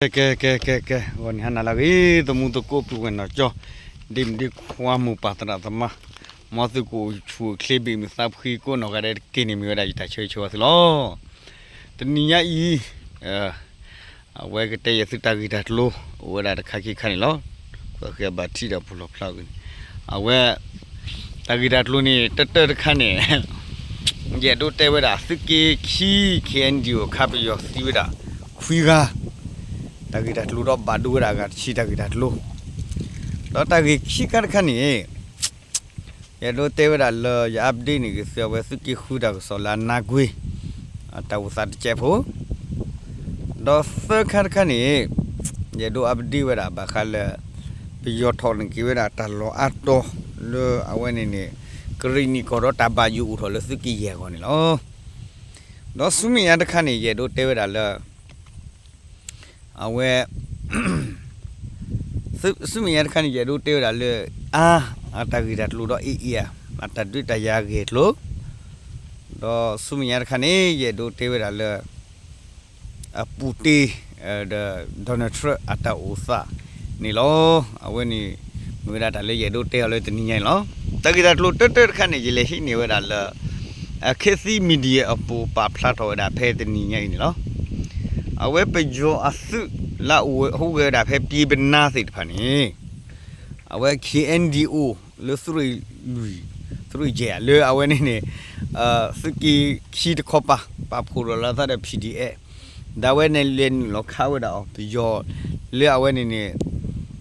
ကဲ ကဲ ကဲ ကဲ ကဲ ဂီၤနံၤဟါနၤလၢအဂ့ၤ သမူသကိးပုၢ်ဝဲၢ်နီၢ်ကၠီ ဒ့မုၣ်ဒ့ခွါမိၢ်ပၢ်သရၣ်သမါ မ်သုကအိၣ်ဆူၣ်အိၣ်ချ့ဘ့ၣ်မုာ်သးဖှံကိးနီၢ်ဂၤဒဲးတက့ၢ်န့ၣ် မ့ၢ်ဝဲဒၣ်ယတၢ်ဆၢဂ့ၤဆၢဝါသုလီၤ. တနံၤညါအံၤ အဝဲကတဲယၤသုတၢ်ဂ့ၢ်တၢ်ကျိၤ အိၣ်ဝဲဒၣ်တခါခံခါန့ၣ်လီၤ. ကွၢ်ဃီဘၣ်ထံၣ်ဒီးပူၤလီၤဖျါဂ့ၤန့ၣ် အဝဲ တၢ်ဂ့ၢ်တၢ်ကျိၤန့ၣ် တၢၢ်တၢၢ်တခါန့ၣ် ယအဲၣ်ဒိးတဲဝဲဒၣ် သုးက့ခံ ခ့ၣ်အဲၣ်ယူၣ် အခါပယီၤသံဝဲဒၣ် ခွံဂၤ, တၢ်ဂ့ၢ်တၢ်ကျိၤဒီးဘၣ်ဒိဝဲဒၣ်အဂၤတဆံတၢ်ဂ့ၢ်တၢ်ကျိၤ, ဒီးတၢ်ဂ့ၢ်ခံခါတခါန့ၣ် ယအဲၣ်ဒိးတဲဝဲဒၣ်လၢယ update န့ၣ် က့ၤသုးအဝဲသုးက့ဃုတၢ်ကစီၣ်လၢအနါကွ့ တၢ်အိၣ်သးတစဲးဖိ ဒီးသၢခါတခါန့ၣ် ယအဲၣ်ဒိး update ဝဲဒၣ်ဘၣ်ဃးလၢ ပယီၤထီၣ်န့ၢ်က့ၤဝဲဒၣ်တၢ်လီၢ်အါတီၤလၢအဝဲန့ၣ်န့ၣ် ကရံၣ်နံၣ်ကီၢ်ဒီးတၢ်ဘၣ်ယိၣ်အိၣ်ထီၣ်လၢသုးက့ယဲၢ်အဂီၢ်န့ၣ်လီၤ. ဒီးဆူမဲာ်ညါတခါန့ၣ် ယအဲၣ်ဒိးတဲဝဲဒၣ်လၢ အဝဲ ဆူမဲာ်ညါတခါန့ၣ် ယအဲၣ်ဒိးတဲဝဲဒၣ်လၢ အါ အတၢ်ဂ့ၢ်တၢ်ကျိၤဒီး အ့ၣ်အ့ၣ် အတၢ်ဒုးတၢ်ယၤဂ့ၢ်ကျိၤ, ဒီးဆူမဲာ်ညါတခါန့ၣ် ယအဲၣ်ဒိးတဲဝဲဒၣ်လၢ အပူၤတ့ၢ် ဒီး Donald Trump အတၢ်အိၣ်သးန့ၣ်လီၤ. အဝဲန့ၣ် မ့ၢ်ဝဲဒၣ်တၢ်လၢယအဲၣ်ဒိးတဲအီၤလၢတနံၤညါအံၤလီၤ. တၢ်ဂ့ၢ်တၢ်ကျိၤတၢၢ်တၢၢ်တခါန့ၣ် ယလဲၤဟံးန့ၢ်ဝဲဒၣ်လၢ ခ့သံ media အပူၤပာ်ဖျါထီၣ်ဝဲဒၣ်ဖဲတနံၤညါအံၤန့ၣ်လီၤ. အဝဲပယီၤအသုးလၢအအိၣ်ဟူးဂဲၤဝဲဒၣ်ဖဲပျံၤပနါသ့ၣ်တဖၣ်န့ၣ် အဝဲ ခ့ၣ်အဲၣ်ယူၣ် လၢသုးရ့ၣ်လွံၢ် သုးရ့ၣ်ယဲၢ် လၢအဝဲန့ၣ်န့ၣ် သုးက့ခံတခီပၤ ပာ်ဖှိၣ်ဒီးလၢသးဒီး P D F ဒီးအဝဲန့ၣ်လဲၤနုာ်လီၤခးဝဲဒၣ်အီၤပယီၤ လၢအဝဲန့ၣ်န့ၣ်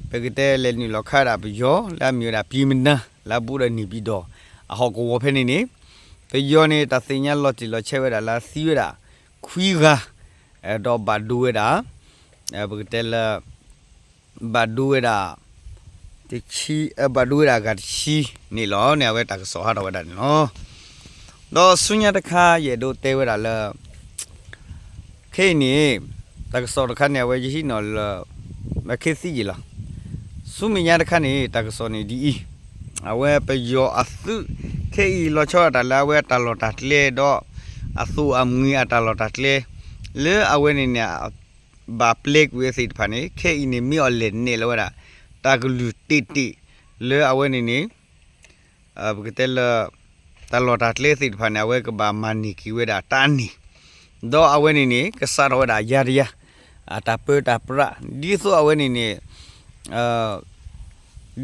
ပကတဲလဲၤနုာ်လီၤခးဝဲဒၣ်ပယီၤ လၢအမ့ၢ်ဝဲဒၣ်ပျံၤပနါ လၢအဘူးဒီးန့ၣ်ပံၤဒီး အဟီၣ်ကဝီၤဖဲန့ၣ်န့ၣ် ပယီၤန့ၣ် တၢ်သ့ၣ်ညါလီၤတံၢ်လီၤဆဲးဝဲဒၣ်လၢသံဝဲဒၣ် ခွံဂၤ ဒီးဘၣ်ဒိဝဲဒၣ် ပကတဲလၢ ဘၣ်ဒိဝဲဒၣ် တဆံ ဘၣ်ဒိဝဲဒၣ်အဂၤတဆံန့ၣ်လီၤန့ၣ် အဝဲတၢ်ကစီၣ်ဟးထီၣ်ဝဲဒၣ်န့ၣ်လီၤ. ဒီးဆူညါတခါ ယအဲၣ်ဒိးတဲဝဲဒၣ်လၢ ခဲအံၤန့ၣ် တၢ်ကစီၣ်တခါန့ၣ် အဝဲယဟံးန့ၢ်လၢ ခ့သံယံၤလီၤ. ဆူမဲာ်ညါတခါန့ၣ် တၢ်ကစီၣ်န့ၣ်ဒ်အံၤ, အဝဲပယီၤအသုး ခဲအံၤလီၤဆီဒၣ်တၢ်လၢအဝဲအတၢ်လီၢ်တၢ်ကျဲဒီး အသိၣ်အမှံၤအတၢ်လီၢ်တၢ်ကျဲ လၢအဝဲန့ၣ်န့ၣ် ဘၣ်ပျဲကွံာ်ဝဲသ့ၣ်တဖၣ်န့ၣ် ခဲအံၤန့ၣ် မ့ၢ်အီၤလဲၤနဲၣ်လီၤဝဲဒၣ် တၢ်ကလုၢ်တ့ၢ်တ့ၢ် လၢအဝဲန့ၣ်န့ၣ် ပကတဲလၢ တၢ်လီၢ်တၢ်ကျဲသ့ၣ်တဖၣ်န့ၣ် အဝဲကဘၣ်မၤန့ၢ်က့ၤဝဲဒၣ်တၢ်န့ၣ် ဒီးအဝဲန့ၣ်န့ၣ် ကစးထီၣ်ဝဲဒၣ်ယၤတယၤ အတၢ်ပၢတၢ်ပြး ဒ်သိးအဝဲန့ၣ်န့ၣ်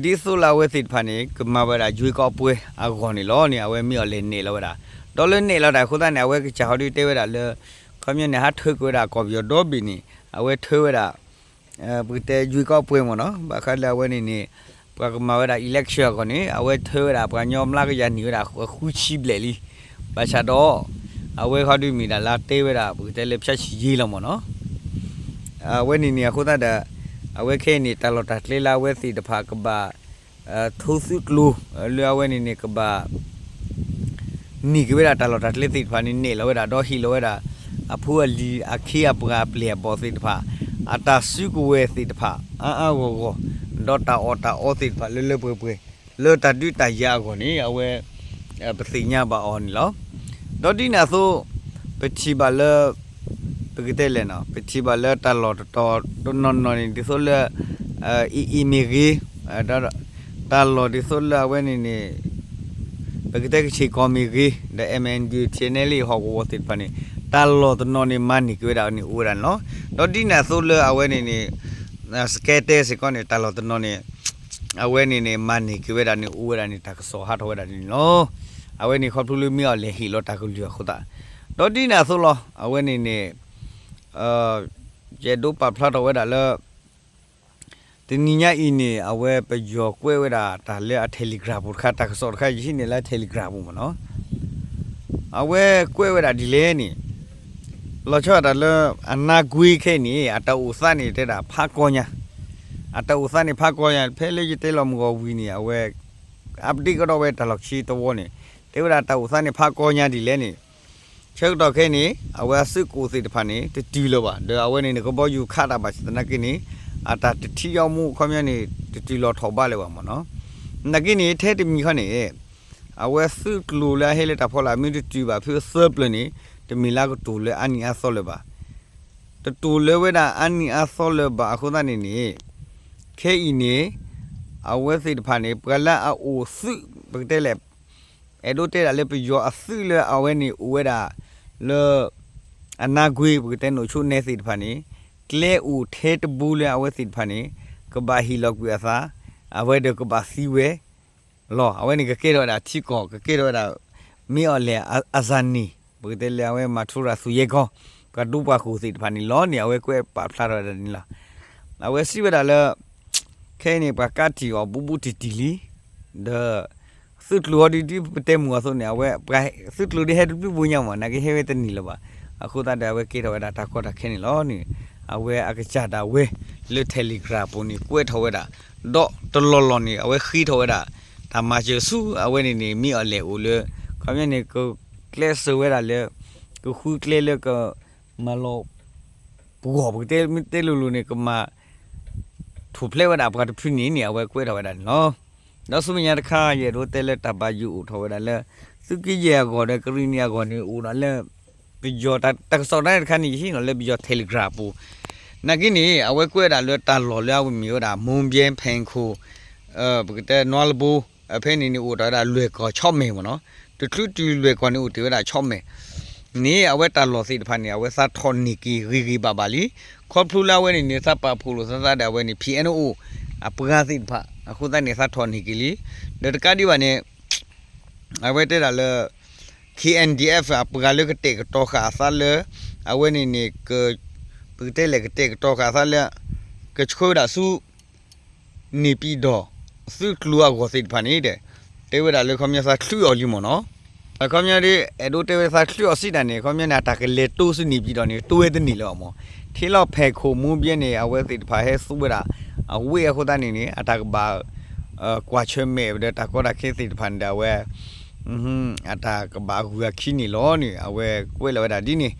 ဒ်သိးလၢအဝဲသ့ၣ်တဖၣ်န့ၣ် ကမၤဝဲဒၣ် ရွေးကောက်ပွဲ အဂီၢ်န့ၣ်လီၤန့ၣ် အဝဲမ့ၢ်အီၤလဲၤနဲၣ်လီၤဝဲဒၣ်. ဒီးလၢနဲၣ်လီၤတၢ်အဃိသတးန့ၣ် အဝဲကစၢ်ဟီဒုးတဲဝဲဒၣ်လၢ ခီပညီန့ၣ် ဟးထၢကွံာ်ဝဲဒၣ်ကီၢ်ပယီၤဒီဘ့ၣ်န့ၣ် အဝဲထၢဝဲဒၣ် ပကတဲ ရွေးကောက်ပွဲ မ့ၢ်နီၤ ဘၣ်ဃးလၢအဝဲန့ၣ်န့ၣ် ပှၤကမၤဝဲဒၣ် election အဂီၢ်န့ၣ် အဝဲထၢဝဲဒၣ်ပှၤကညီမျးကယၤန့ၢ်ဝဲဒၣ်ဃုဆံဘျဲၣ်လံ. ဘၣ်ဆၣ်ဒီး အဝဲဟီဒုးမ့ၢ်ဒၣ်လၢတဲဝဲဒၣ် ပကတဲလၢ ဖျါဆံယ့လီၤ မ့ၢ်နီၤ. အဝဲန့ၣ်န့ၣ်အဃိသတးဒီး အဝဲခဲအံၤန့ၣ် တၢ်လီၢ်တၢ်ကျဲလၢအဝဲသ့ၣ်တဖၣ်ကဘၣ် ထိသုးကျိၤ လၢအဝဲန့ၣ်န့ၣ် ကဘၣ် န့ၢ်က့ၤဝဲဒၣ်တၢ်လီၢ်တၢ်ကျဲသ့ၣ်တဖၣ်န့ၣ် နဲၣ်လီၤဝဲဒၣ် ဒီးဟ့ၣ်လီၤဝဲဒၣ် အဖိအလံၤအခ့အပှၤအပျဲၢ်အဘီၣ်သ့ၣ်တဖၣ် အတၢ်စုကဝဲၤသ့ၣ်တဖၣ် အါအါဂီၢ်ဂီၢ် ဒီးတၢ်အီၣ်တၢ်အီသ့ၣ်တဖၣ်လၢလၢပှဲၤပှဲၤ လၢတၢ်ဒုးတၢ်ယၤအဂီၢ်န့ၣ် အဝဲ ပသ့ၣ်ညါဘၣ်အီၤန့ၣ်လီၤ. ဒီးဒ်န့ၣ်အသိး ပထံၣ်ဘၣ်လၢ ပကတဲလဲၣ်နီၤ ပထံၣ်ဘၣ်လၢတၢ်လီၢ်တတီၤတနီၤနီၤန့ၣ် ဒ်သိးလၢ အံၤအံၤမ့ၢ်ဂ့ၤ တၢ်လီၢ်ဒ်သိးလၢအဝဲန့ၣ်န့ၣ် ပကတဲကဆ့ၣ်ကီၢ်မ့ၢ်ဂ့ၤ ဒီး M N D U T N L A ဟီၣ်ကဝီၤသ့ၣ်တဖၣ်န့ၣ် တၢ်လီၢ်တနီၤန့ၣ် မၤန့ၢ်က့ၤဝဲဒၣ်န့ၣ်အိၣ်ဝဲဒၣ်န့ၣ်လီၤ. ဒီးဒ်န့ၣ်အသိးလၢအဝဲန့ၣ်န့ၣ် စကဲတဲစ့ၢ်ကီးန့ၣ် တၢ်လီၢ်တနီၤန့ၣ် အဝဲန့ၣ်န့ၣ် မၤန့ၢ်က့ၤဝဲဒၣ်န့ၣ်အိၣ်ဝဲဒၣ်န့ၣ် တၢ်ကစီၣ်ဟးထီၣ်ဝဲဒၣ်န့ၣ်လီၤ. အဝဲန့ၣ်ခီဖျိလၢမ့ၢ်အီၤလဲၤဟ့ၣ်လီၤတၢ်ကလုၢ်အဃိသတး ဒီးဒ်န့ၣ်အသိးလီၤ အဝဲန့ၣ်န့ၣ် ယအဲၣ်ဒိးပာ်ဖျါထီၣ်ဝဲဒၣ်လၢ တနံၤညါအံၤန့ၣ် အဝဲပယီၤကွဲးဝဲဒၣ်တၢ်လၢအ Telegram ပူၤတခါ တၢ်ကစီၣ်တခါ ယဟံးန့ၢ်လၢ Telegram ပူၤမ့ၢ်နီၤ အဝဲကွဲးဝဲဒၣ်ဒ်လဲၣ်န့ၣ် လီၤဆီဒၣ်တၢ်လၢ အနါကွ့ခဲအံၤန့ၣ် အတၢ်အိၣ်သးန့ၣ် တဲဒၣ်ဖးကီညါ အတၢ်အိၣ်သးန့ၣ်ဖးကီညါ ဖဲလၢယတဲလီၤမုၢ်ဂီၤဝံၤန့ၣ် အဝဲ update ကဒီးဝဲတၢ်လီၢ်ခံတဝီန့ၣ် တဲဝဲဒၣ်တၢ်အိၣ်သးန့ၣ်ဖးကီညါဒ်လဲၣ်န့ၣ် ဆၢကတီၢ်ခဲအံၤန့ၣ် အဝဲအစုကအိၣ်သ့ၣ်တဖၣ်န့ၣ် တတုၤလၢၤဘၣ် ဒီးအဝဲန့ၣ်န့ၣ် ကဘီယူၤခးတၢ်ဘၣ်ဆၣ်သနာ်က့န့ၣ် အတၢ်တထံၣ်ယီမူအခီပညီန့ၣ် တတုၤလီၤထီၣ်ဘးလၢၤဘၣ်မ့ၢ်နီၤ နာ်က့န့ၣ် ထဲတမံၤခီန့ၣ် အဝဲသုးကျိၤလၢအဟဲလၢတၢ်ဖီလာ်မ့ၢ်တတုၤဘၣ်ဖဲသၢပျၢၤန့ၣ် တမ့ၢ်လၢကတိၤလၢအါနံၤအါသီလၢၤဘၣ်. တတိၤလၢဝဲဒၣ်အါနံၤအါသီလၢၤဘၣ်အဃိသတးန့ၣ်န့ၣ်, ခဲအံၤန့ၣ် အဝဲသ့ၣ်တဖၣ်န့ၣ် ပှၤလၢအအိၣ်သုး ပကတဲလဲၣ် အဲၣ်ဒိးတဲဒၣ်လၢပယီၤအသုးလၢအဝဲန့ၣ်အိၣ်ဝဲဒၣ် လၢ အနါကွ့ ပကတဲနိၣ်ဆိနဲသ့ၣ်တဖၣ်န့ၣ် ကျဲအိၣ်ထဲတဘိလၢအဝဲသ့ၣ်တဖၣ်န့ၣ် ကဘၣ်ဟ့ၣ်လီၤကွံာ်အသး, အဝဲဒီးကဘၣ်သံဝဲ လီၤ. အဝဲန့ၣ်ကကဲထီၣ်ဝဲဒၣ်ထံကီၢ် ကကဲထီၣ်ဝဲဒၣ် မ့ၢ်အီၤလဲၣ် အ အဇာနည်, ပကတဲလၢအဝဲမၤထူရၤသူရဲကောင်း, ပှၤဒိပှၤဃိၤသ့ၣ်တဖၣ်န့ၣ်လီၤန့ၣ် အဝဲကွဲးပာ်ဖျါထီၣ်ဝဲဒၣ်န့ၣ်လီၤ. အဝဲစံးဝဲဒၣ်လၢ ခဲအံၤန့ၣ် ပှၤကးတံာ်အီၤဘူးဘူးတံၢ်တံၢ်လံ, ဒီး သုးကျိၤဟီဒ်ဒ်ပတဲမုာ်အသိးန့ၣ် အဝဲ သုးကျိၤဒ်ဟဲတဘျုးဘိညါမး နာ်က့ဟဲဝဲတန့ၢ်လၢၤဘၣ်. အဃိသတးဒီး အဝဲကဲထီၣ်ဝဲဒၣ်တၢ်ကီတၢ်ခဲန့ၣ်လီၤန့ၣ် အဝဲအကစၢ်ဒၣ်ဝဲ လၢ Telegram ပူၤန့ၣ် ကွဲးထီၣ်ဝဲဒၣ် ဒီးတလီၢ်လီၢ်န့ၣ် အဝဲဃ့ထီၣ်ဝဲဒၣ် တၢ်မၤစၢၤဆူအဝဲန့ၣ်န့ၣ် မ့ၢ်အီၤလဲၣ်အိၣ်လၢ ခီပညီန့ၣ် ကကျဲးစၢးဝဲဒၣ်လၢ ကဃုကျဲလၢက မၤလီၤ ပဂီၢ် ပကတဲမ့ၢ်တဲလိၤလိၤန့ၣ် ကမၤ ထူၣ်ဖျဲးဝဲဒၣ်ပှၤတဖုန့ၣ်န့ၣ် အဝဲကွဲးထီၣ်ဝဲဒၣ်န့ၣ်လီၤ. ဒီးဆူမဲာ်ညါတခါ ယအဲၣ်ဒိးတဲလၢတၢ်ဘၣ်ယိၣ်အိၣ်ထီၣ်ဝဲဒၣ်လၢ သုးက့ယဲၢ်အဂီၢ်ဒီးကရံၣ်နံၣ်အဂီၢ်န့ၣ် အိၣ်ဒီးလၢ ပယီၤတၢ်ကစီၣ်တၢ်န့ၣ်တခါန့ၣ် ယဟံးန့ၢ်လၢပယီၤ Telegram ပူၤ, နာ်က့န့ၣ် အဝဲကွဲးဝဲဒၣ်လၢတၢ်လီၢ်လၢအဝဲမ့ၢ်ဝဲဒၣ် မိၢ်ဘဲဖဲၣ်ခိၣ် ပကတဲနွါလဘိ ဖဲန့ၣ်န့ၣ်အိၣ်တ့ၢ်ဝဲဒၣ်လွဲၢ်ကီၢ်ဆီမဲာ်မ့ၢ်နီၤ, တချုးတုၤလွဲၢ်ကီၢ်န့ၣ်အိၣ်တ့ၢ်ဝဲဒၣ်ဆီမဲာ် န့ၣ် အဝဲတၢ်လီၢ်သ့ၣ်တဖၣ်န့ၣ် အဝဲသးထီၣ်န့ၢ်က့ၤဂ့ၤဂ့ၤဘၣ်ဘၣ်လံ, ခီဖျိလၢအဝဲန့ၣ်န့ၣ် သးပာ်ဖှိၣ်လိာ်သးသးဒီးအဝဲန့ၣ် ဖံၣ်အဲၣ်အိၣ် အပှၤသ့ၣ်တဖၣ် အဃိသတးန့ၣ် သးထီၣ်န့ၢ်က့ၤလံ, ဒီးတကးဒံးဘၣ်န့ၣ် အဝဲတဲဒၣ်လၢ KNDF အပှၤလၢကတဲာ်ကတီၤဃာ်အသးလၢ အဝဲန့ၣ်န့ၣ် ပကတဲလဲၣ် ကတဲာ်ကတီၤဃာ်အသးလၢ ကဆှၢဝဲဒၣ်ဆူ န့ၣ်ပံၤဒီး သုးကျိၤအဂီၢ်သ့ၣ်တဖၣ်န့ၣ်ဒီး တဲဝဲဒၣ်လၢခီပညီသးချုးအီၤလံမ့ၢ်နီၤ, ခီပညီဒ် အဲၣ်ဒိးတဲဝဲသးချုးအီၤစံးတၢ်န့ၣ် ခီပညီန့ၣ် အတၢ်ကလဲၤတိစ့ၢ်န့ၣ်ပံၤဒီးန့ၣ် တိဝဲတန့ၢ်လၢၤဘၣ်မ့ၢ်, ထံလီၢ်ဖဲၣ်ခိၣ်မိၢ်ဘဲန့ၣ် အဝဲသ့ၣ်တဖၣ်ဟဲသူဝဲဒၣ် အဝ့ၢ်အဃိသတးန့ၣ်န့ၣ် အတၢ်ကဘၣ် ကွၢ်ဆၢၣ်မဲာ်ဒီးတၢ်ကီတၢ်ခဲသ့ၣ်တဖၣ်န့ၣ်ဒီးအဝဲ အတၢ်ကဘၣ်အဂုၤအခံန့ၣ်လီၤန့ၣ် အဝဲကွဲးလီၤဝဲဒၣ်ဒ်န့ၣ်,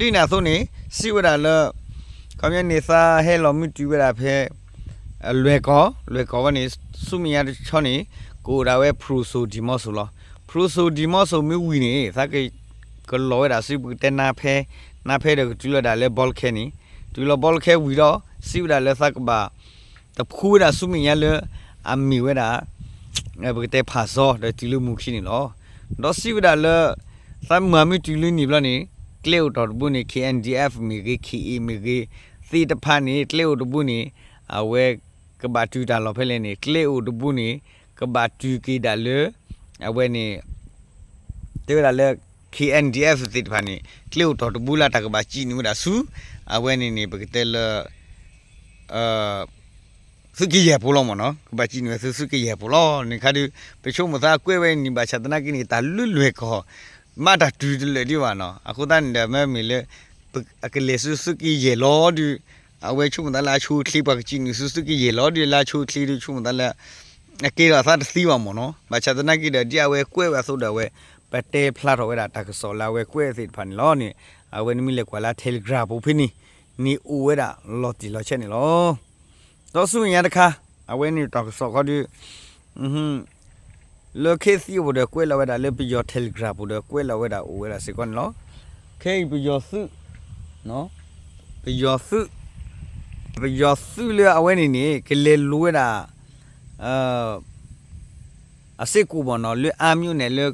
ဒီးဒ်န့ၣ်အသိးန့ၣ် စံးဝဲဒၣ်လၢ ခီပညီန့ၣ်သးဟဲလီၤမုၢ်တုၤဝဲဒၣ်ဖဲ လွဲၢ်ကီၢ်, လွဲၢ်ကီၢ်ဝဲန့ၣ် ဆူမဲာ်ညါတဆီန့ၣ် ကအိၣ်ဒၣ်ဝဲဖရူစိၤဒံၤမီစိၤလီၤ. ဖရူစိၤဒံၤမီစိၤမ့ၢ်ဝံၤန့ၣ် သးက ကလီၤဝဲဒၣ်ဆူပကတဲနါဖဲ, နါဖဲဒီးကတုၤလီၤဒၣ်လၢဘီလခဲန့ၣ်, တုၤလီၤဘီလခဲဝံၤဒီး စံးဝဲဒၣ်လၢသးကဘၣ် တဖှူဝဲဒၣ်ဆူမဲာ်ညါလၢ အမ့ၢ်ဝဲဒၣ် ပကတဲဖးစီဒီးတုၤလၢမူခံန့ၣ်လီၤ. ဒီးစံးဝဲဒၣ်လၢ သးမၤမ့ၢ်တုၤလၢန့ၣ်ဘျီန့ၣ် ကျဲအိၣ်တီၢ်တဘိန့ၣ် KNDF မ့ၢ်ဂ့ၤ ခ့ၣ်အ့ၣ် မ့ၢ်ဂ့ၤ သ့ၣ်တဖၣ်န့ၣ် ကျဲအိၣ်တဘိန့ၣ် အဝဲကဘၣ်တုၤတၢ်လီၢ်ဖဲလဲၣ်န့ၣ် ကျဲအိၣ်တဘိန့ၣ် ကဘၣ်တုၤက့ၤဒၣ်လၢ အဝဲန့ၣ် တဲဝဲဒၣ်လၢ KNDF သ့ၣ်တဖၣ်န့ၣ် ကျဲအိၣ်တီၢ်တဘိလၢတၢ်ကဘၣ်စံးနုာ်ဝဲဒၣ်ဆူ အဝဲန့ၣ်န့ၣ် ပကတဲလၢ သုးက့ယဲၢ်ပူၤလီၤမ့ၢ်နီၤ, ကဘၣ်စံးနုာ်ဝဲဆူသုးက့ယဲၢ်ပူၤလီၤန့ၣ်ခါဒီး ပဆိကမိၣ်သးကွဲးဝဲန့ၣ် ဘၣ်ဆၣ်သနာ်က့န့ၣ် တၢ်လၢလွဲၢ်ကီၢ် မ့ၢ်တၢ်တုၤတလၢာ်ဒံးဘၣ်နီၤ, အဃိသတးန့ၣ်ဒီး မ့မ့ၢ်လၢ အကလဲၤဆူသုးက့ယဲၢ်လီၤဒီး အဝဲဆိကမိၣ်သးလၢအဆိအချ့ ပှၤကစံးနုာ်ဆူသုးက့ယဲၢ်လီၤဒီး လၢအဆိအချ့ဒီး ဆိကမိၣ်သးလၢ အကဲထီၣ်အသးတသ့ဘၣ်မ့ၢ်နီၤ, ဘၣ်ဆၣ်သနာ်က့ဒီး ဒ်အဝဲကွဲးဝဲအသိးဒီးအဝဲ ပတဲဖျါထီၣ်ဝဲဒၣ်တၢ်ကစီၣ်လၢအဝဲကွဲးသ့ၣ်တဖၣ်န့ၣ်လီၤန့ၣ်, အဝဲနမ့ၢ်လဲၤကွၢ်လၢ Telegram ပူၤဖဲန့ၣ် န့ၣ်အိၣ်ဝဲဒၣ်လီၤတံၢ်လီၤဆဲးန့ၣ်လီၤ. ဒီးဆူမဲာ်ညါတခါ အဝဲန့ၣ်တၢ်ကစီၣ်ခီဒီး လၢခဲအံၤသ့ၣ်အိၣ်ဒီးကွဲးလီၤဝဲဒၣ်လၢပယီၤ Telegram ပူၤဒီးကွဲးလီၤဝဲဒၣ်အိၣ်ဝဲဒၣ်စ့ၢ်ကီးန့ၣ်လီၤ. ခဲအံၤပယီၤသုး ပယီၤသုး ပယီၤသုးလၢအဝဲန့ၣ်န့ၣ် ကလဲၤလိၤဝဲဒၣ် အစ့ၢ်ကီးမ့ၢ်နီၤ လၢအါမံၤန့ၣ်လၢ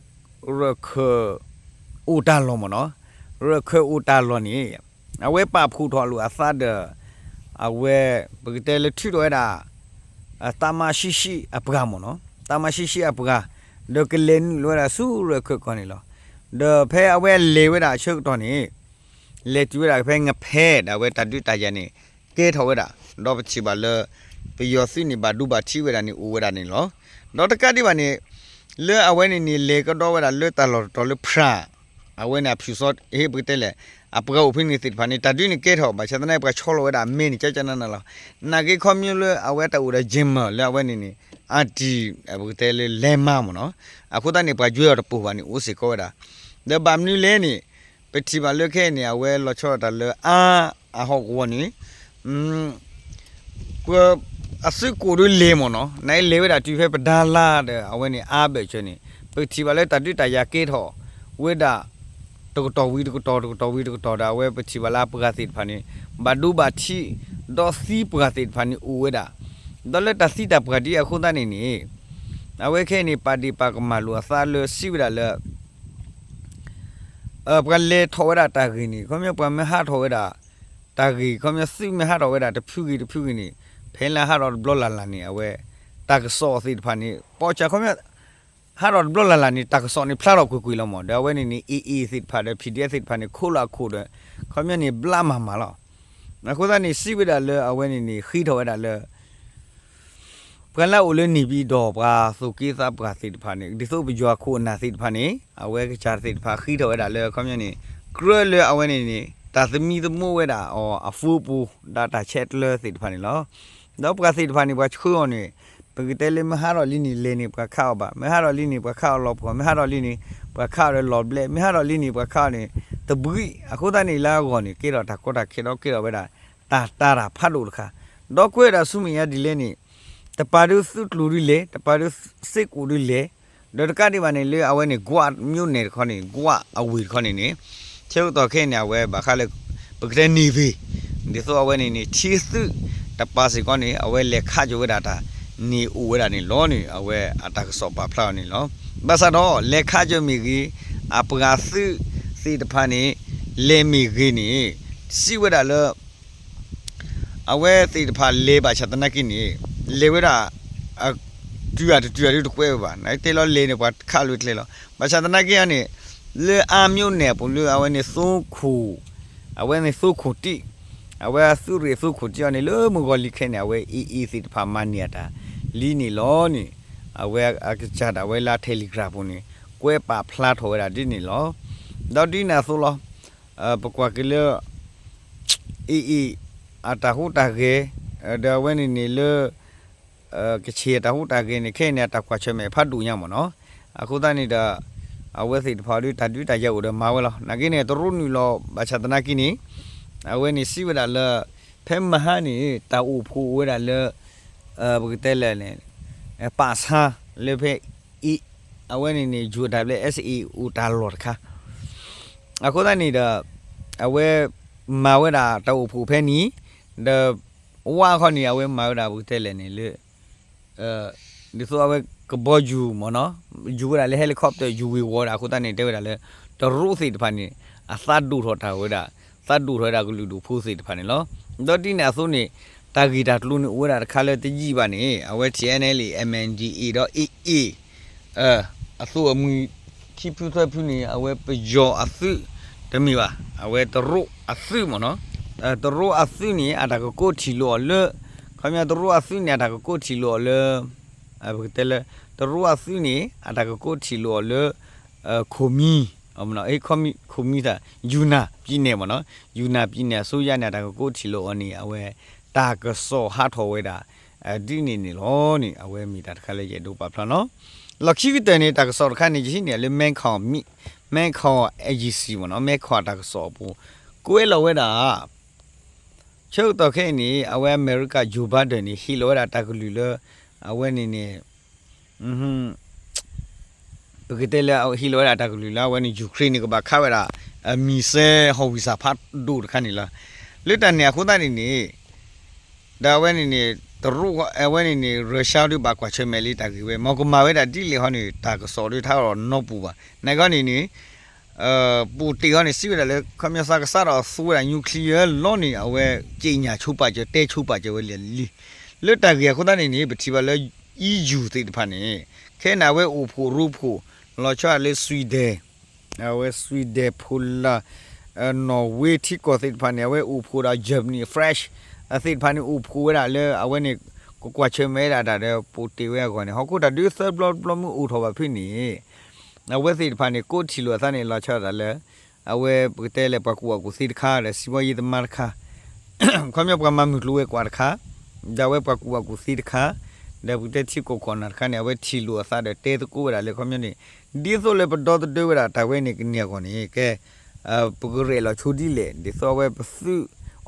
ရခၢၣ်အိၣ်တၢ်လီၢ်မ့ၢ်နီၤ, ရခၢၣ်အိၣ်တၢ်လီၢ်န့ၣ် အဝဲပာ်ဖှိၣ်ထီၣ်လိာ်အသးဒီး အဝဲ ပကတဲလၢထုးထီၣ်ဝဲဒၣ် တၢ်မၤဆံးဆံးအပှၤမ့ၢ်နီၤ, တၢ်မၤဆံးဆံးအပှၤ ဒီးကလဲၤနုာ်လီၤဝဲဒၣ်ဆူရခၢၣ်ကီၢ်န့ၣ်လီၤ. ဒီးဖဲအဝဲလဲၤဝဲဒၣ်အဆၢကတီၢ်န့ၣ် လဲၤတုၤဝဲဒၣ်ဖဲငဖဲဒီးအဝဲတၢ်ဒုးတၢ်ယၤန့ၣ် ကဲထီၣ်ဝဲဒၣ်, ဒီးပထံၣ်ဘၣ်လၢ ပယီၤသုးန့ၣ် ဘၣ်ဒိဘၣ်ထံးဝဲဒၣ်န့ၣ် အိၣ်ဝဲဒၣ်န့ၣ်လီၤ. ဒီးတကးဒံးဘၣ်န့ၣ် လၢအဝဲန့ၣ်န့ၣ် လဲၤကဒီးဝဲဒၣ်လၢတၢ်လီၢ်တတီၤလၢ ဖြၣ် အဝဲန့ၣ်အဖၠူၣ်စီဟ့ၣ်ပကတဲလဲၣ် အပှၤအိၣ်ဖဲန့ၣ်သ့ၣ်တဖၣ်န့ၣ် တၢ်ဒုးန့ၣ်ကဲထီၣ် ဘၣ်ဆၣ်သနာ်က့ ပှၤဆီလီၤဝဲဒၣ်အမဲန့ၣ် ကၠီကၠီနးနးလီၤ. နာ်က့ခီမ့ၢ်လၢအဝဲတၢ်အိၣ်ဒီး Jammers လၢအဝဲန့ၣ်န့ၣ် အတံၢ် ပကတဲလၢလဲၤမၤမ့ၢ်နီၤ, အဃိသတးန့ၣ် ပှၤယွဲအီၤတပိၢ်ဘၣ်န့ၣ် အိၣ်စ့ၢ်ကီးဝဲဒၣ်. ဒီးဘၣ်မနုၤလဲၣ်န့ၣ် ပထံၣ်ဘၣ်လၢခဲအံၤန့ၣ် အဝဲလီၤဆီဒၣ်တၢ်လၢအါအဟီၣ်ကဝီၤန့ၣ် ပှၤအသုးကိးဒုးလဲၤမ့ၢ်နီၤ, နအံၤလဲၤဝဲဒၣ်တုၤဖဲပဒါလါဒီး အဝဲန့ၣ်အါဘၢၣ်စၢၤန့ၣ် ပထံၣ်ဘၣ်လၢတၢ်ဒုးတၢ်ယၤကဲထီၣ်ဝဲဒၣ် တကတီၢ်ဝံၤတကတီၢ် တကတီၢ်ဝံၤတကတီၢ်ဒီး အဝဲပထံၣ်ဘၣ်လၢအပှၤသ့ၣ်တဖၣ်န့ၣ် ဘၣ်ဒိဘၣ်ထံး, ဒီးသံပှၤသ့ၣ်တဖၣ်န့ၣ်အိၣ်ဝဲဒၣ်, ဒီးလၢတၢ်သံတၢ်ပှၢ်ဒ်အံၤအဃိသတးန့ၣ်န့ၣ်, အဝဲခဲအံၤန့ၣ် ပာ်ဒ့ၣ်ပာ်ကမၣ်လိာ်အသးလၢစံးဝဲဒၣ်လၢ ပှၤလဲၤထီၣ်ဝဲဒၣ်တၢ်ဂ့ၢ်န့ၣ် ခီပညီပှၤမ့ၢ်ဟးထီၣ်ဝဲဒၣ် တၢ်ဂ့ၢ် ခီပညီသုးမ့ၢ်ဟးထီၣ်ဝဲဒၣ်တဖုဂ့ၤတဖုဂ့ၤန့ၣ်, ဖဲလၢဟးထီၣ်တဘျီလၢ်လၢ်န့ၣ် အဝဲ တၢ်ကစီၣ်သ့ၣ်တဖၣ်န့ၣ် ပိာ်စၢ်ခီပညီ ဟးထီၣ်တဘျီလၢ်လၢ်န့ၣ် တၢ်ကစီၣ်န့ၣ်ဖျါထီၣ်ကွ့ၢ်ကွ့ၢ်လီၤမး, ဒီးအဝဲန့ၣ်န့ၣ် AA သ့ၣ်တဖၣ်ဒီး PDF သ့ၣ်တဖၣ်န့ၣ် ခိးလီၤအခိၣ်ဒီး ခီပညီန့ၣ် ဘျါမၤမၤလီၤ. အဃိသတးန့ၣ် စံးဝဲဒၣ်လၢအဝဲန့ၣ်န့ၣ် ဃ့ထီၣ်ဝဲဒၣ်လၢ ပှၤလၢအအိၣ်လၢန့ၣ်ပံၤဒီးပှၤသူၣ်က့သးပှၢ်သ့ၣ်တဖၣ်န့ၣ် ဒ်သိးပယီၤခိၣ်အနၢ်သ့ၣ်တဖၣ်န့ၣ် အဝဲကစၢ်သ့ၣ်တဖၣ်ဃ့ထီၣ်ဝဲဒၣ်လၢ ခီပညီန့ၣ် ကြၢးလၢအဝဲန့ၣ်န့ၣ် တၢ်သမံသမိးဝဲဒၣ်အီၤအဃိပူၤ ဒီးတၢ်ဆဲးကျၢသ့ၣ်တဖၣ်န့ၣ်လီၤ. ဒီးပှၤသ့ၣ်တဖၣ်န့ၣ် ပှၤဆှၢအီၤန့ၣ် ပကတဲလၢမ့ၢ်ဟးထီၣ်လံန့ၣ် လဲၤန့ၣ် ပှၤခးအီၤဘၣ်, မ့ၢ်ဟးထီၣ်လံန့ၣ် ပှၤခးအီၤလီၤပှီၢ်, မ့ၢ်ဟးထီၣ်လံန့ၣ် ပှၤခးအီၤဒီးလီၤဘျဲး, မ့ၢ်ဟးထီၣ်လံန့ၣ် ပှၤခးအီၤန့ၣ် တဘှံး, အဃိသတးန့ၣ် လၢအဂီၢ်န့ၣ် ကဲထီၣ်တၢ်ကီတၢ်ခဲဒီးကဲထီၣ်ဝဲဒၣ် တၢ်တၢ်တၢ်ဖးဒိၣ်တခါ, ဒီးကွဲးဒၣ်ဆူမဲာ်ညါဒ်လဲၣ်န့ၣ် တပၤဒုးသုးကျိၤဒ်လဲၣ်, တပၤဒုးစ့ၢ်ကီးဒ်လဲၣ်, ဒီးတကးဒံးဘၣ်န့ၣ် လၢအဝဲန့ၣ် ကွၢ်မြို့နယ်တခီန့ၣ် ကွၢ်အဝ့ၢ်တခီန့ၣ်န့ၣ် ဆၢကတီၢ်ခဲအံၤန့ၣ် အဝဲဘၣ်ဃးလၢ ပကတဲန့ၣ်သ့ၣ် ဒ်သိးအဝဲန့ၣ်န့ၣ် ထံသုးတပၤစ့ၢ်ကီးန့ၣ် အဝဲလဲၤခးကၠီၤဝဲဒၣ်တၢ် န့ၣ်အိၣ်ဝဲဒၣ်န့ၣ်လီၤန့ၣ် အဝဲအတၢ်ကစီၣ်ပာ်ဖျါအီၤန့ၣ်လီၤ. ဘၣ်ဆၣ်ဒီး လဲၤခးကၠီၤမ့ၢ်ဂ့ၤ, အပှၤသုးသ့ၣ်တဖၣ်န့ၣ် လဲၤမ့ၢ်ဂ့ၤန့ၣ် စံးဝဲဒၣ်လၢ အဝဲသ့ၣ်တဖၣ်လဲၤဘၣ်ဆၣ်သနာ်က့န့ၣ် လဲၤဝဲဒၣ် တုၤအတတုၤအဒုတကွဲးဝဲဘၣ်, နတဲလီၤလဲၤန့ၣ် ပှၤခးလိာ်ကျဲလီၤ. ဘၣ်ဆၣ်သနာ်က့န့ၣ် လၢအါမျိန့ၣ်အပူၤလၢအဝဲန့ၣ်သိခိၣ်, အဝဲန့ၣ်သိခိၣ်တံၢ်, အဝဲအသုးရ့ၣ်သိခိၣ်တံၢ်အီၤန့ၣ် လၢမုၢ်ဂီၤလံခဲန့ၣ် အဝဲအ့ၣ်အ့ၣ်သ့ၣ်တဖၣ်မၤန့ၢ်အတၢ် လံန့ၣ်လီၤန့ၣ် အဝဲအကစၢ်ဒၣ်ဝဲလၢ Telegram ပူၤန့ၣ် ကွဲးပာ်ဖျါထီၣ်ဝဲဒၣ်ဒ်န့ၣ်လီၤ. ဒီးဒ်န့ၣ်အသိးလီၤ ပကွၢ်က့ၤလၢ အ့ၣ်အ့ၣ် အတၢ်ဟူးတၢ်ဂဲၤ, ဒီးအဝဲန့ၣ်န့ၣ်လၢ ကချ့ၣ်အတၢ်ဟူးတၢ်ဂဲၤန့ၣ် ခဲအံၤန့ၣ် အတၢ်ကွၢ်ဆၢၣ်မဲာ်ဖးဒိၣ်ညါမ့ၢ်နီၤ. အဃိသတးန့ၣ်ဒီး အဝဲသ့ၣ်တဖၣ်ဒီးတၢ်ဒုးတၢ်ယၤအိၣ်ဒီးမၤဝဲလီၤ. နာ်က့န့ၣ် တရူးနုာ်လီၤဘၣ်ဆၣ်သနာ်က့န့ၣ် အဝဲန့ၣ်စံးဝဲဒၣ်လၢ ဖဲမဟါန့ၣ် တၢ်အိၣ်ဖှိၣ်အိၣ်ဝဲဒၣ်လၢ ပကတဲလဲၣ်န့ၣ် ပာ်ဆါလၢဖဲ အဝဲန့ၣ်န့ၣ် ယူၤတၢ်ဘျဲၣ် SAA အိၣ်တၢ်လီၢ်တခါ အဃိသတးန့ၣ်ဒီး အဝဲမၤဝဲဒၣ်တၢ်အိၣ်ဖှိၣ်ဖဲန့ၣ် ဒီး ဝါခီန့ၣ် အဝဲမၤဝဲဒၣ်ပကတဲလဲၣ်န့ၣ်လၢ ဒ်သိးအဝဲကဘီယူၤမ့ၢ်နီၤ ယူၤဝဲဒၣ်လၢ helicopter ယူၤဝ့ၤဝီၤဒၣ်အဃိသတးန့ၣ် တဲဝဲဒၣ်လၢ တရူးသ့ၣ်တဖၣ်န့ၣ် အသးဒိၣ်ထီၣ်တၢ်ဝဲဒၣ် သးဒိၣ်ထီၣ်ဝဲဒၣ်ကလုာ်ဒူၣ်ဖိသ့ၣ်တဖၣ်န့ၣ်လီၤ. ဒီးဒ်န့ၣ်အသိးန့ၣ် တၢ်ဂ့ၢ်တၢ်ကျိၤန့ၣ်အိၣ်ဝဲဒၣ်တခါလၢတယံာ်ဘၣ်န့ၣ် အဝဲ TNLA MNDAA ဒီး AA အသိးအမှံၤ ခံဖုသၢဖုန့ၣ် အဝဲပယီၤအသုး တမ့ၢ်ဘၣ် အဝဲတရူးအသုးမ့ၢ်နီၤ တရူးအသုးန့ၣ် အတၢ်ကကိးထံၣ်လိာ်အီၤလၢ ခီပညီတရူးအသုးန့ၣ် အတၢ်ကကိးထံၣ်လိာ်အီၤလၢ ပကတဲလၢ တရူးအသုးန့ၣ် အတၢ်ကကိးထံၣ်လိာ်အီၤလၢ ခိၣ်မံ ခိၣ်မံသး ယူနၤပံနဲၣ်မ့ၢ်နီၤ ယူနၤပံနဲၣ်အစိုးရန့ၣ် အတၢ်ကကိးထံၣ်လိာ်အီၤန့ၣ် အဝဲ တၢ်ကစီၣ်ဟးထီၣ်ဝဲဒၣ် ဒ်န့ၣ်န့ၣ်လီၤန့ၣ် အဝဲမ့ၢ်တၢ်တခါလၢယအဲၣ်ဒိးပာ်ဖျါနီၤ လီၢ်ခံကတၢၢ်န့ၣ် တၢ်ကစီၣ်တခါန့ၣ် ယဟံးန့ၢ်လၢ မဲခီၣ် မဲခီၣ် agency မ့ၢ်နီၤ မဲခီၣ်အတၢ်ကစီၣ်အပူၤ ကွဲးလီၤဝဲဒၣ် ဆၢကတီၢ်ခဲအံၤန့ၣ် အဝဲအမဲရကၤ Joe Biden န့ၣ် ဟ့ၣ်လီၤဝဲဒၣ်တၢ်ကလုၢ်လၢ အဝဲန့ၣ်န့ၣ် ပကတဲလၢဟ့ၣ်လီၤဝဲဒၣ်တၢ်ကလုၢ်လၢအဝဲန့ၣ် Ukraine န့ၣ် ကဘၣ်ခးဝဲဒၣ် missile howitzer ဖးဒိၣ်တခါန့ၣ်လီၤ. လၢတၢ်န့ၣ်အဃိသတးန့ၣ်န့ၣ် ဒီးအဝဲန့ၣ်န့ၣ် တရူး အဝဲန့ၣ်န့ၣ် Russia ဒုးဘၣ်ကွၢ်ဆၢၣ်မဲာ်လံတၢ်ဂ့ၢ်ဝဲ မ်ကမၤဝဲဒၣ်ဒ်လဲၣ်ဟီန့ၣ် တၢ်ကစီၣ်ဒုးထါအီၤနီတပူၤဘၣ်. နာ်က့န့ၣ်န့ၣ် ပူၣ်တ့ၢ်ဟီန့ၣ် စံးဝဲဒၣ်လၢ ခီပညီသးကစးဒီးသူဝဲဒၣ် nuclear လီၤန့ၣ် အဝဲက့ညၣ်ဆိပာ်စၢၤ တဲဆိပာ်စၢၤဝဲလံ. လၢတၢ်ဂ့ၢ်အဃိသတးန့ၣ်န့ၣ် ပထံၣ်ဘၣ်လၢ EU သ့ၣ်တဖၣ်န့ၣ် ခဲအံၤန့ၣ် အဝဲအိၣ်ဖှိၣ်ရိဖှိၣ် လီၤဆီဒၣ်လၢ Sweden အဝဲ Sweden Poland Norway ထံကီၢ်သ့ၣ်တဖၣ်န့ၣ် အဝဲအိၣ်ဖှိၣ်ဒီး Germany France သ့ၣ်တဖၣ်န့ၣ် အိၣ်ဖှိၣ်ဝဲဒၣ်လၢအဝဲန့ၣ် ကကွၢ်ဆၢၣ်မဲာ်ဒၣ်တၢ်ဒီး ပူၣ်တ့ၢ်ဝဲအဂီၢ်န့ၣ် ဟီၣ်ခိၣ်တၢ်ဒုးသၢဘျီတဘျီမ့ၢ်အိၣ်ထီၣ်ဘၣ်ဖဲန့ၣ် အဝဲသ့ၣ်တဖၣ်န့ၣ် ကိးထံၣ်လိာ်အသးန့ၣ် လီၤဆီဒၣ်တၢ်လၢ အဝဲပကတဲလၢပှၤကူၣ်ဘၣ်ကူၣ်သ့တခါ ဒီးစံးဘီယ့သမားတခါ ခီပညီပှၤမၤမုၢ်ကျိၤဝဲၤကွာ်တခါ ဒီးအဝဲပှၤကူၣ်ဘၣ်ကူၣ်သ့တခါ ဒီးပကတဲထံကီၢ်ခိၣ်နၢ်တခါန့ၣ် အဝဲထံၣ်လိာ်အသးဒီးတဲသကိးဝဲဒၣ်လၢခီပညီန့ၣ် ဒ်သိးလၢပဒီသဒၢဝဲဒၣ်တၢ်ဝဲန့ၣ်ကန့ၢ်အဂီၢ်န့ၣ် ကဲ ပကရဲၣ်လီၤဆိဒ်လဲၣ် ဒ်သိးအဝဲပသုး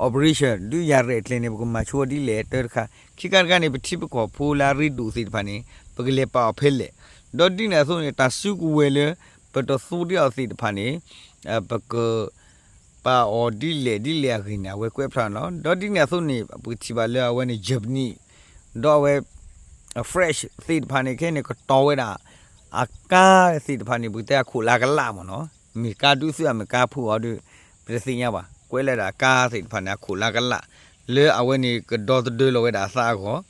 operation ဒုးယၤရဲၣ်ကျဲၤန့ၣ် ပကမၤဆိဒ်လဲၣ် တၢတခါ ခံခါတခါန့ၣ် ပထံပကီၢ်ဖိလၢအရ့ဒိၣ်သ့ၣ်တဖၣ်န့ၣ် ပကလဲၤပာ်အီၤဖဲလဲၣ် ဒီးဒ်န့ၣ်အသိးန့ၣ် တၢ်စုကဝဲၤလၢ ပတသိးဒ်အီၤသ့ၣ်တဖၣ်န့ၣ် ပက ပာ်အီၤဒ်လဲၣ်ဒ်လဲၣ်အဂ့ၢ်န့ၣ် အဝဲကွဲးဖျါန့ၣ်လီၤ. ဒီးဒ်န့ၣ်အသိးန့ၣ် ပထံၣ်ဘၣ်လၢအဝဲန့ၣ် Germany ဒီးအဝဲ French သ့ၣ်တဖၣ်န့ၣ် ခဲအံၤန့ၣ် ကတီၤဝဲဒၣ် အကါသ့ၣ်တဖၣ်န့ၣ် ပကတဲအခိၣ်လါကလးမ့ၢ်နီၤ, မ့ၢ်ကါဒုးသုး အမ့ၢ်ကါဖုအီၤဒီး ပတသ့ၣ်ညါဘၣ်, ကွဲးလၢဒၣ်အကါသ့ၣ်တဖၣ်န့ၣ် အခိၣ်လါကလး လၢအဝဲန့ၣ်ကဒီသဒၢလီၤဝဲဒၣ်အသးအဂီၢ်,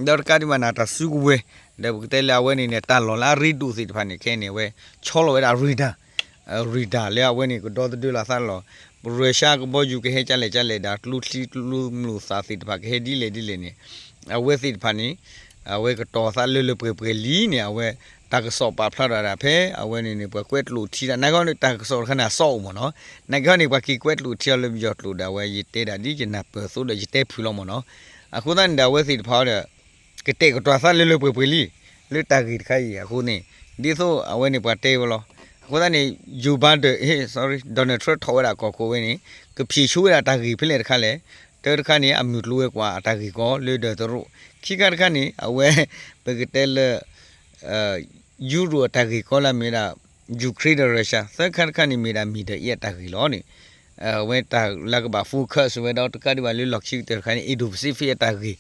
ဒီးတကးဒံးဘၣ်န့ၣ် တၢ်စုကဝဲၤ ဒီးပကတဲလၢအဝဲန့ၣ်န့ၣ် တၢ်လီၢ်လၢအရ့ဒိၣ်သ့ၣ်တဖၣ်န့ၣ် ခဲအံၤန့ၣ် အဝဲဆီလီၤဝဲဒၣ် radar radar လၢအဝဲန့ၣ်ကဒီသဒၢလီၤအသးလီၤ. ရၢၡါကဘီယူၤကဟဲကလဲၣ်ကလဲၣ်ဒီး ကျိချံကျိမျိာ်သၣ်သ့ၣ်တဖၣ်ကဟဲဒ်လဲၣ်ဒ်လဲၣ်န့ၣ် အဝဲသ့ၣ်တဖၣ်န့ၣ် အဝဲကတီၤသးလၢလၢပှဲၤပှဲၤလံန့ၣ် အဝဲတၢ်ကစီၣ်ပာ်ဖျါထီၣ်ဒၣ်ဖဲ အဝဲန့ၣ်န့ၣ် ပှၤကွဲးကျိာ်ထံဒၣ် နာ်က့န့ၣ် တၢ်ကစီၣ်တခါန့ၣ် အစီအိၣ်မ့ၢ်နီၤ, နာ်က့န့ၣ် ပှၤက့ၤကွဲးကျိာ်ထံအီၤလၢပယီၤကျိာ်ဒီး အဝဲယတဲဒၣ်ဒ်ယနၢ်ပၢၢ်အသိးဒီးယတဲဖုးလီၤမ့ၢ်နီၤ. အဃိသတးန့ၣ်ဒီး အဝဲသ့ၣ်တဖၣ်ဒီး ကတဲာ်ကတီၤသးလၢလၢပှဲၤပှဲၤလံ လၢတၢ်ဂ့ၢ်တခါအံၤအဃိန့ၣ် ဒ်သိးအဝဲန့ၣ်ပှၤတဲဝဲလီၤ. အဃိသတးန့ၣ် Joe Biden ဟ့ၣ် sorry Donald Trump ထီၣ်ဝဲဒၣ်ကီၢ်ခိၣ်ဝဲန့ၣ် ကဖံးဆိဝဲဒၣ်တၢ်ဂ့ၢ်ဖဲလဲၣ်တခါလဲၣ်, တၢတခါန့ၣ် အမုၢ်ကျိၤဝဲၤကွာ်အတၢ်ဂ့ၢ်ကီလၢဒၢးတရူး, ခံခါတခါန့ၣ် အဝဲ ပကတဲလၢ ယူရိၣ်အတၢ်ဂ့ၢ်ကီလၢမ့ၢ်ဝဲဒၣ် Ukraine ဒီး Russia, သၢခါတခါန့ၣ်မ့ၢ်ဒၣ် Middle East အတၢ်ဂ့ၢ်လီၤန့ၣ်, အဝဲတၢ်လၢကဘၣ် focus ဝဲဒီးတကးဒံးဘၣ်လၢလီၢ်ခံကတၢၢ်တခါန့ၣ် Indo-Pacific အတၢ်ဂ့ၢ်,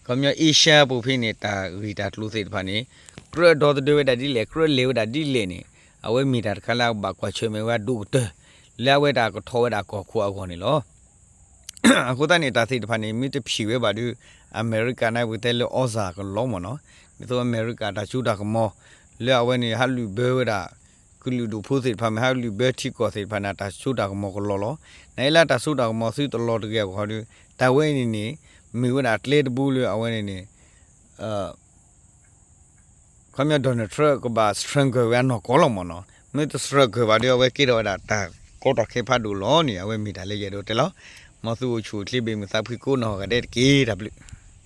ခီပညီ Asia ပူၤဖဲန့ၣ် တၢ်ဂ့ၢ်တၢ်ကျိၤသ့ၣ်တဖၣ်န့ၣ် ကြၢးဒီသဒၢဝဲဒၣ်ဒ်လဲၣ် ကြၢးလဲၤဝဲဒၣ်ဒ်လဲၣ်န့ၣ် အဝဲမ့ၢ်တၢ်တခါလၢအကဘၣ်ကွၢ်ဆၢၣ်မဲာ်ဝဲဒၣ်ဒိၣ်ကတၢၢ် လၢအဝဲဒၣ်ကထီၣ်ဝဲဒၣ်ကီၢ်ခိၣ်အဂီၢ်န့ၣ်လီၤ. အဃိသတးန့ၣ် တၢ်သ့ၣ်တဖၣ်န့ၣ် မ့ၢ်တဖံးဝဲဘၣ်ဒီး အမဲရကၤန့ၣ် ပကတဲလၢ သြဇာ ကလီၤမ့ၢ်နီၤ, ဒ်သိးအမဲရကၤတၢ်စိတၢ်ကမီၤ လၢအဝဲန့ၣ် ဟးလုၢ်ဘၢဝဲဒၣ် ကလုာ်ဒူၣ်ဖိသ့ၣ်တဖၣ် မ့ၢ်ဟးလုၢ်ဘၢထံကီၢ်သ့ၣ်တဖၣ်န့ၣ် တၢ်စိတၢ်ကမီၤကလီၤလီၤ. နအံၤလၢတၢ်စိတၢ်ကမီၤသုတလီၤတဂ့ၤအဂီၢ်ဒီး တၢ်ဝဲအံၤန့ၣ်န့ၣ် မ့ၢ်ဝဲဒၣ်ကျဲတဘိလၢအဝဲန့ၣ်န့ၣ် ခီပညီ Donald Trump ကဘၣ် struggle ဝဲအနီၢ်ကီၢ်လီၤမ့ၢ်နီၤ, မ့ၢ်တ struggle ဘၣ်ဒီး အဝဲကဲထီၣ်ဝဲဒၣ်တၢ်ကီတၢ်ခဲဖးဒိၣ်လီၤန့ၣ် အဝဲမ့ၢ်တၢ်လၢယအဲၣ်ဒိးတဲလီၤ. မ်သုအိၣ်ဆူၣ်အိၣ်ချ့ ဘၣ်မုာ်သးဖှံကိးနီၢ်ဂၤဒဲးတက့ၢ် တၢ်ဘျုး